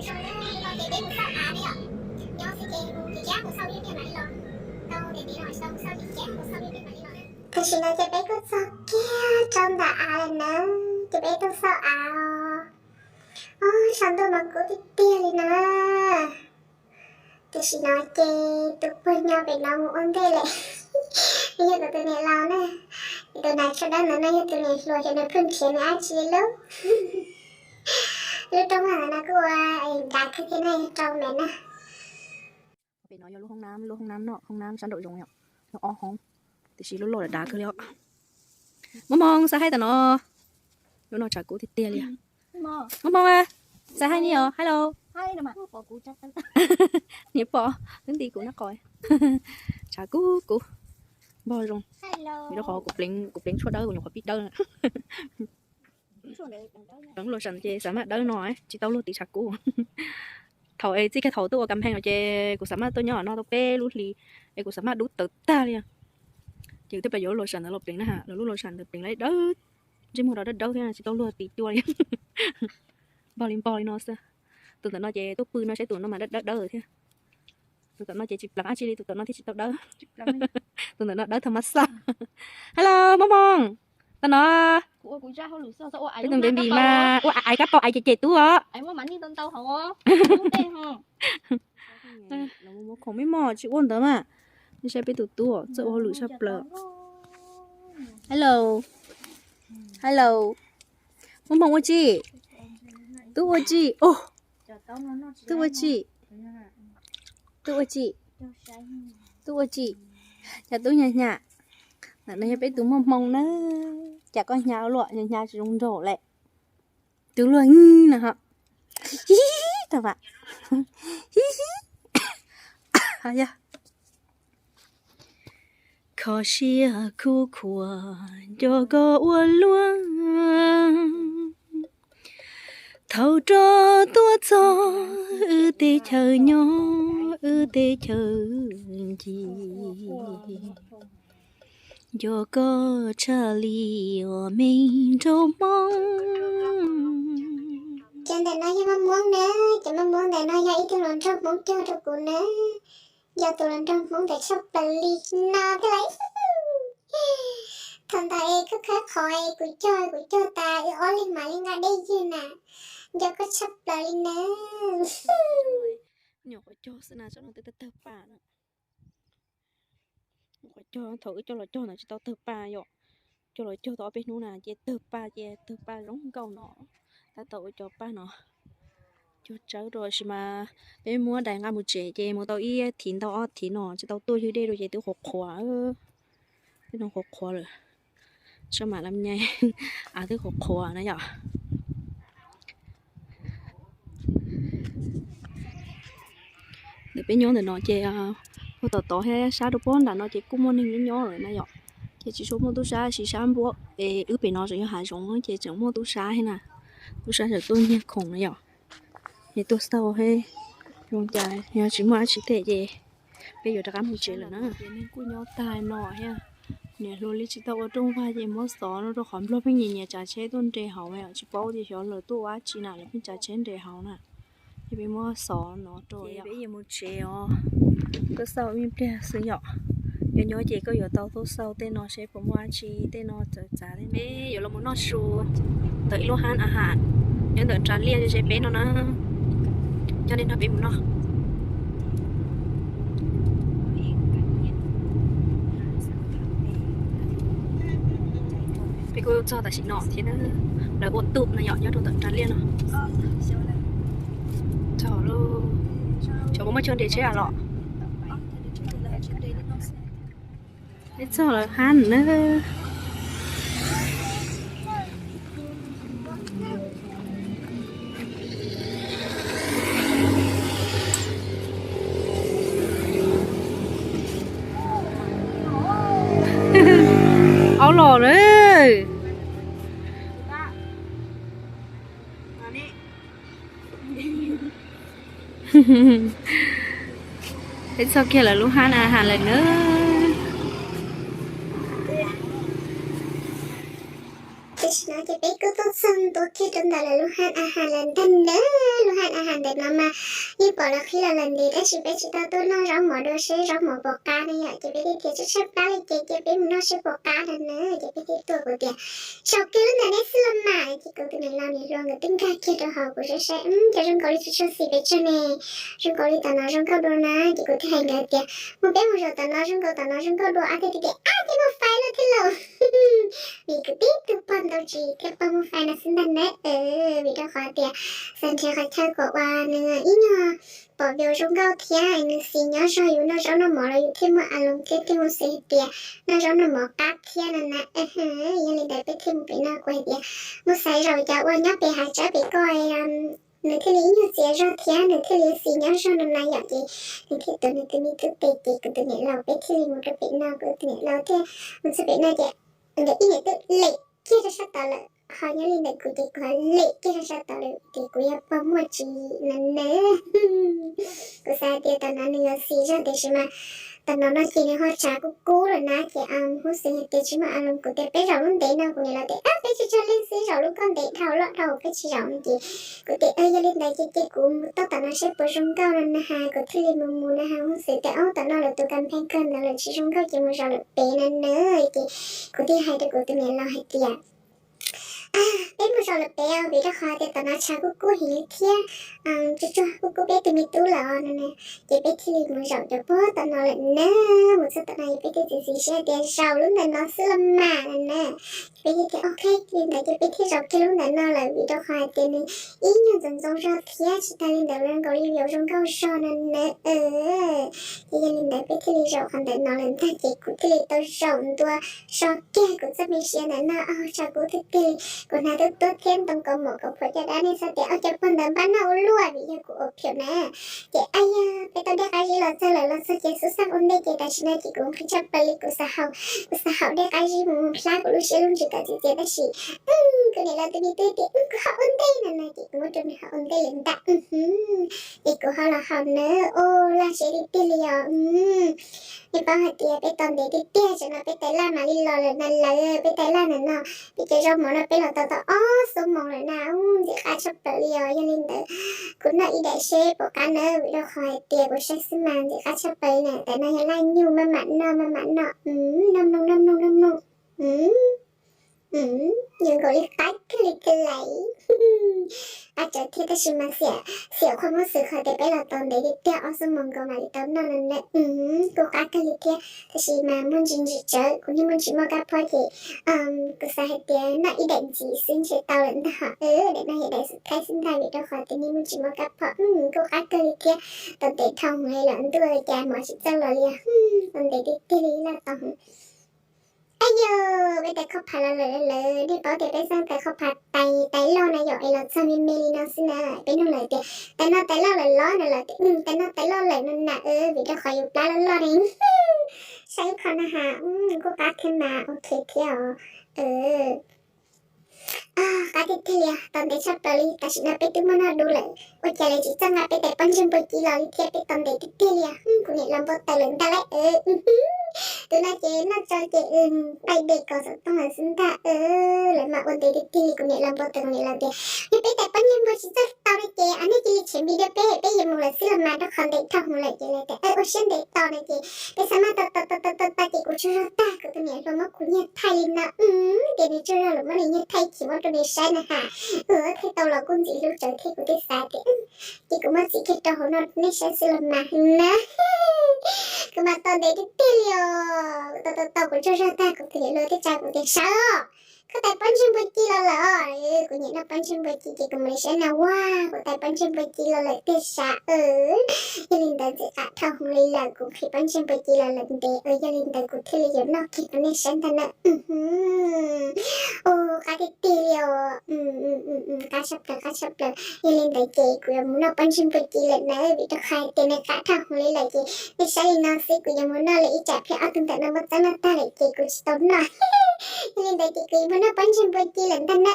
Tam sim no ces peb kuj txog kiag rau ntawm av lawm na, ces peb tuaj xauj av os. Os, saum ntuj mas kub tiag tiag li na. Tam sim no ces tus pog nyob pem no mus ua ntej lawm. Nws yog kuv tus niam laus na. Tus hnav tsho dawb ntawd no yog tus niam hluas, ces nws pheej nrhiav nws dab tsi lub, lub rooj vag ntawd no kuj ua dav kawg thiab na, yog rau me na. Pem no yog lub hoob nab, lub hoob nab no, hoob nab sab nraum zoov yom, yog ob hoob, tiam sis lub loj dav kawg li os. Muaj hmoo xa haij tam no, lub no tshav kub tiag tiag li. Muaj hmoo, xa haij ni os, hello. Niam pom, twb nti kuv nab qos. Tshav kub kub, npog zoo. Vim rau qhov kuv pleev tshuaj dawb, kuv nyuam qhuav pib dawb. Lub loj sab ces xav maj dawb no, tsis tau luag tiv tshav kub. Thaum es txij kiag thaum tuaj ua kas pheej no ces kuv xav maj tuaj nyob no tau peb lub hlis, es kuv xav maj dub tawv tag li. Ces kuv thiaj pais yuav lub loj sab ntawd los pleev na ha, lawv lub loj sab ntawd pleev dawb, ntsej muag rau dawb dawb thiab tsis tau luag tiv cua li. Npog li npog li no xwb. Tus ntawm no ces tuaj pw no saib tus no mas dawb dawb thiab. Tus tom no ces tsis pleev dab tsi li, tus tom no thiaj tsis tau dawb. Tus ntawm no dawb tag mas xaj. Hello, Hmoob Hmoo. Tom no peb tus baby mas ua aiv kab paus aiv cem cem tub os. Muab khoom me mos tsis ua ntawd mas. Nej saib peb tus tub txawj ua hauj lwm tshaj plaws. Hello. Hello. Hmoob Hmoo ua tsi? Tub ua tsi? Tub ua tsi? Tub ua tsi? Tub ua tsi? Cas tub hnyav hnyav? Ntawm no yog peb tus Muaj Hmoo na. Cas koj hnyav luaj, hnyav hnyav tsis zoo nraug lawm. Tus luag nyi na ho. Hib, tau vam. Hib hib. Yog. Kho siab khuv khuav nco koj ua luaj. Thaum rov tuaj txog wb teb chaws nyob, wb teb chaws ncig. Nco koj tshaj li ua me nraug Hmoob. Cov ntawm no yog Muaj Hmoob na, cov Muaj Hmoob ntawm no yog ib tug hluas nraug Hmoob cog rau kuv na. Yog tus hluas nraug Hmoob ntawd tshaj plaws li no thiab lauj. Thaum ntawd es koj khawb qhov es kuv cog, kuv cog tas wb ob leeg mam li nqa dej ywg na. Nco koj tshaj plaws li na. Nyuam qhuav cog xwb na, tsam no twb tawg tawg pa na. Nyuam qhuav cog thaum wb coj los cog ntawd tsis tau tawg pa yom. Coj los cog tau ob peb hnub na ces tawg pa, ces tawg pa zoo nkauj no. Tab tom ua cov paj no cog tsawb rau, tab sis mas peb muab dais nqa mus tsev ces mus tau ib thiv ntau ob thiv no tsis tau tuaj ywg dej rau ces twb qhuav qhuav. Twb no qhuav qhuav lawm. Sab mam lam nyai av twb qhuav qhuav na yom. Ntawm peb nyob ntawm no ces puag tom tod thiab sab rau puag nram no ces kuj muaj neeg nyob nyob lawm na yom. Ces tsis tshua muaj tub sab, sis sab npuab es wb pem no tseem yog hav zoov ces tseem muaj tub sab thiab na. Tub sab tseem tuaj nyiag khoom na yom. Ces tuaj xauj thiab, zoo cas yog tsis muaj dab tsi tej ces peb yuav rov qab mus tsev lawm na. Ces neeg kuj nyob tag no thiab. Niam hluas li tsis tau ua rooj vag ces muab xov no rau qhov nplog pheej nyias nyias tsav tsheb tuaj nres hauv, tsis paub tias xyov lawv tuaj ua dab tsi na, lawv pheej tsav tsheb nres hauv na. Ces peb muab xov no rau, peb yuav mus tsev os. Tuaj xauj ib pliag xwb yom. Nyob nyob ces koj yuav tau tuaj xauj tej no seb puas muaj dab tsi tej no txawv txav. Peb yuav los mus noj su ntawm ib lub hab a has nyob ntawm nras liaj ze peb no na. Coj nej nrog peb mus noj. Peb kuj txog tam sim no thiab na, lawv ua tuj no yom, nyob rau ntawm nras liaj no. Txog lawm, tsam muaj chaw nres tsheb los. Peb txog lawv hab na. Aub los na. Peb txog kiag lawv lub hab a has lawm na. Tam sim no ces peb kuj tuaj txog ntua kiag rau ntawm lawv lub hab a has lawm ntag na. Lub hab a has ntawm no Yeej pom lawv qhib los lawm ntev tab sis peb tsis tau tuaj noj zaub mov dua seb zaub mov puas qab ne yom, ces peb thiaj tias tshaib tshaib plab li ces cia peb mus noj seb puas qab no na, ces peb thiaj tuaj. Kuv tias zaum kiag lub ntawd neb xwb los mas, ces kuv tus niam laus niam hluas nkawd twb nkag kiag rau hauv, kuv saib saib, cov zoo nkaus li tsis tshua xis pes tsawg ne, zoo nkaus li tom no zoo nkauj dua na, ces kuv thiaj hais nkawd tias mus peb mus zaum tom no zoo nkaus, tom no zoo nkauj dua, ob tug tias ab, ces mus fais lawm thiab lauj. Vim kuv tib tug pog ntau tsis thiaj pog mus fais no xwb ntag na. Vim rau qhov tias xav nrhiav qhov chaw kom uas nws ib nyuag pom view zoo nkauj thiab nws xis nyob zog, yus noj zaub noj mov los yus thiaj muaj a loos thiab thiaj mus xwb hais tias noj zaub noj mov qab thiab no na. Yog li ntawd peb thiaj mus pem no, kuv hais tias mus xaiv zaum cas ua nyob pem hav tsawb pem ko, nws thiaj li ib nyuag txias zog thiab nws thiaj li xis nyob zog no na yom, ces nws thiaj tuav nws tus me tub tes ces kuv tus niam laus peb thiaj li mus rau pem no, kuv tus niam laus thiaj mus txog pem no ces nkawd ib niam tub lem kiag rau sab tod lawm, ho nyob li ntawm kuv ces kuv lem kiag rau sab tod lawm ces kuv yog pog muaj tsis na ne. Kuv xav tias tom no nws yuav xis zog tiam sis mas tom no no ces nws ho tshav kub kub lawm na, ces mus hub xwb hais tias tsis muaj a loos, kuv tias peb zaum lub ntev no, kuv niam laus tias ab, peb tsis tsaug leej xwb, zaum lub nkoj ntev dhau loj dhau peb tsis zaum no ces kuv tias yog li ntawd ces cia kuv mus toj tom no seb puas zoo nkauj no na has, kuv thiaj li mus mus na has, hub xwb tias ob tom no lawv tus kas pheej kawg ntawd lawm tsis zoo nkauj ces mus zaum lawm pem no na. Ces kuv thiaj hais rau kuv tus niam laus hais tias peb mus zaum lawm pem os, vim rau qhov tias tom no tshav kub kub heev li thiab tsuag tsuag kub kub peb tus me tub lawm no na, ces peb thiaj li mus zaum cov puag tom no lawm na. Mus txog tom no ces peb thiaj txiav txim siab tias zaum lub ntawm no xwb los mas no na. Peb thiaj tias ok, li ntawd ces peb thiaj zaum kiag lub ntawm no lawm vim rau qhov hais tias nws ib nyuag ntxoov ntxoo zog thiab tsis tas li ntawd los nkaus li yuav zoo nkauj zog no na. Ces yog li ntawd peb thiaj li zaum qhov ntawm no lawm ntag ces kuv thiaj li tau zaum ntua so kiag kuv txoj me sia ntawm no, tshav kub tiag tiag li. Kuv hnav tuab tuab thiab ntoo kaus mom kaus phuam caj dab, nej xav tias ua cas pog ntawd npab noj ua luaj, vim yog kuv ua phium na. Ces ab yog peb tau dej qab zib los txog lawm, los txog ces xub xaj ua ntej ces tam sim no ces kuv nqhis tshaj plaws li, kuv xav haus, kuv xav haus dej qab zib mus mus hlab kuv lub siab lub ntsws kom txias txias tab sis kuv niam laus tus me tub tias kuv haus ua ntej no na ces kuv muab rau nws haus ua ntej lawm ntag. Ces kuv ho los haus na, o, laj siab tiag tiag li os. Nej paub hais tias peb tau ntev tiag tiag, tam no peb tais laj mam li los lawm na lawv, peb tais laj ntawm no, peb cov zaub mov no peb los tau tau ob xuab moos lawm na, ntxim qab tshaj plaws li os. Yog li ntawd kuv noj ib daim seb puas qab na, vim rau qhov hais tias kuv saib xwb mas ntxim qab tshaj plaws li na. Tais no yog laj nyuj, maj mam noj maj mam noj, noj mloog noj mloog noj mloog. Yuav nkaus li qab kawg li thiab lauj. Qab tsawv thiab tab sis mas xiam, xiam qhov muab xwm qhov tias peb los tau ntev tiag tiag ob xuab moos nkaus mam li tau noj no na. Kuj qab kawg li thiab tab sis mas muaj ntsis ntsis tsawv, kuv niaj muaj ntsis muaj kab phob ces kuv xav hais tias noj ib daim ntxiv xwb ntshe tau lawm ntag. Daim no yog daim xub thaib xwb ntag vim rau qhov tias niaj muaj ntsis muaj kab phob. Kuj qab kawg li thiab, tau ntev dhau heev li lawm, ntuj cas mov tsis txawj los li, tau ntev tiag tiag li lawm tau heev. Ab yog peb tais khob phav los lawm lawm, nej paub tias peb xeeb tais khob phav tais tais loj na yom, es los txog me me li no xwb na, peb nug lawm tias tais no tais loj lawm los no lawm tias tais no tais loj lawm no na, vim rau qhov yus plab loj loj ne. Saib ib qho no ha, kuj qab thiab mas ok thiab os. Qab tiag tiag li, tau ntev tshaj plaws li, tam sim no peb twb muaj noj dua lawm, ua cas lawv tsis txawj nqa peb tais pob ntseg npua ci los li thiab, peb tau ntev tiag tiag li. Kuv niam laus npau taws lawm ntag lauj. Tus no ces noj tso ces qaij dej kos xov tooj lawm xwb ntag. Lawv mas ua ntev tiag tiag li, kuv niam laus npau taws, kuv niam laus tias yog peb tais pob ntseg npua tsis txawj tau no ces nej cia li tshem video peb, peb yuav mus lawm xwb los mas, rau qhov ntev dhau hwv lawm ces lawv tias ua siab ntev tos no ces peb xav mas tos tos tos tos tos tos ces kuv tsaug zog tag, kuv tus niam hluas muab kuv nyiag thaij li no, tias nws tsaug zog lawm muab nws nyiag thaij chim muab rau nws saib na ha. Thiaj tau los kuj ntxim hlub tsawv thiab, kuv thiaj xav tias ces kuv muab txim kiag rau hauv no nej saib xwb los mas na. Kuv mas tos ntev tiag tiag li os, tos tos tos kuv tsaug zog tag, kuv tus niam hluas thiaj tsa kuv tias sawv os, koj tais pob ntseg npua ci los lawm os. Kuv nyiam noj pob ntseg npua ci ces kuv mam li saib na, ua, kuv tais pob ntseg npua ci los lawm tiag sav. Yog li ntawd ntxim qab dhau hwv li lawm, kuv nqhis pob ntseg npua ci los lawm ntev, yog li ntawd kuv thiaj li yuav noj kiag rau nej saib ntag na. Ua, qab tiag tiag li os. Qab tshaj plaws, qab tshaj plaws. Yog li ntawd ces kuv yuav mus noj pob ntseg npua ci lawm na, vim rau qhov hais tias nws qab dhau hwv li lawm ces nej saib li no xwb, kuv yuav mus noj lawm ib tsam pheej ob tug ntawm no muab txeeb noj tag lawm ces kuv tsis tau noj. Yog li ntawd ces kuv yuav Noj pob ntseg npua ci lawm ntag na.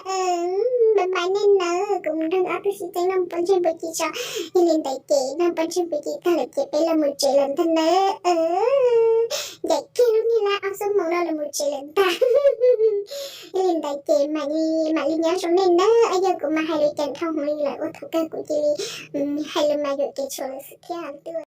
Bye bye nej nawb, kuv mus nrog ob tug xib txeeb noj pob ntseg npua ci tso. Yog li ntawd ces noj pob ntseg npua ci tag lawm ces peb los mus tsev lawm ntag nawb. Ncaim kiag lub niag lab ob xuab moos no los mus tsev lawm ntag. Yog li ntawd ces mam li, mam li nyob zoo nej nawb. Yog kuv mas hais lus ceev dhau hwv li lawm ua thaum kawg kuv cia li hais lus mas yuam kev tshuav lawm xwb thiab.